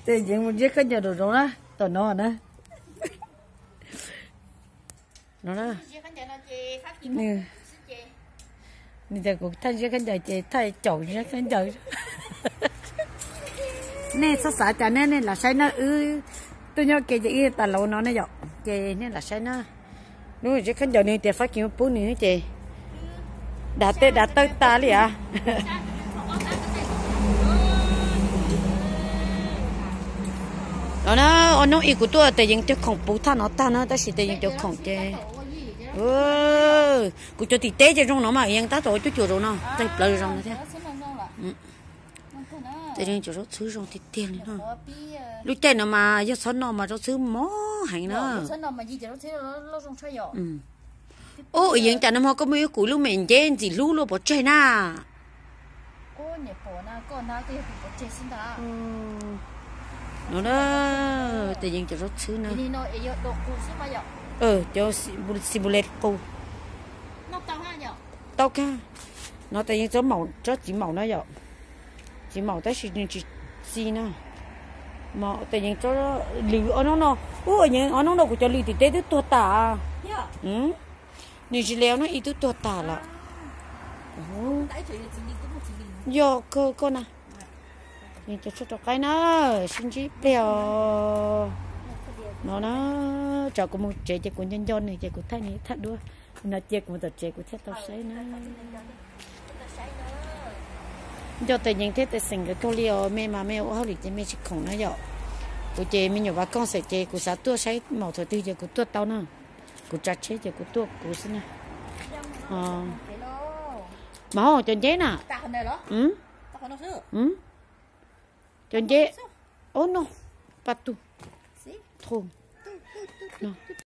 Tes yeej mus ziab khaub ncaws rau zoov na, tom no na. No na. Nws tias kuv thaij ziab khaub ncaws ces thaij caum ziab khaub ncaws. Nej txhob xav cas nej, nej lam saib na, wb tuaj nyob ke ces wb tas lauv no ne yom, ces nej lam saib na. Lub ziab khaub ncaws nws tias fab kis pub nws ces dav tej dav tawb tas li as. No na, ob hnub ib kuv tuaj tes yeej cov khoom puv thaj no tag na, tab sis tes yeej cov khoom ces kuv cov tim teb ces zoo no mas yeej tab tom ua cuab cuam rau no tej plawv zoo no thiab. Tes yeej cov zaub txhwb zoo tiag tiag li no. Lub caij no mas yog txhob noj mas zaub txhwb mob heev na. Ub, yeej cas no mas koj muaj ib kuv lub me nceb ntxim hlub luaj pov tseg na. No na, tes yeej cov zaub txhwb na. Cov xibule qus. Tau kag. No tes yeej tsob maum, tsob txiv maum na yom. Txiv maum tab sis nws tsis txi na. Tes yeej tsob lws ob hnub no, ub, yeej ob hnub no kuv cov lws tim teb twb tuag tas. Nws tsis le ob hnub ib twb tuag tas lawm. Yog kawg koj na. Yeej cov tshuaj rau qaib na, sib ntsib pliag os. No na, tsam kuv mus tsev ces kuv nco nco nws ces kuv thaij nws thaj duab. No cia kuv mus tom tsev kuv thiaj tau saib na. Nco tes yeej thiab tes xeem nkawd kawg li os, me mas me ua hauj lwm ces me tsis khoom na yom. Kuv ces me nyuam vaj kooj xwb ces kuv xav tuaj saib maum thaum twg ces kuv tuaj tau na. Kuv tsav tsheb ces kuv tuaj kuv xwb na. Mas ho cov nceb na. Cov nceb. Ub no, paj tug, tho, no.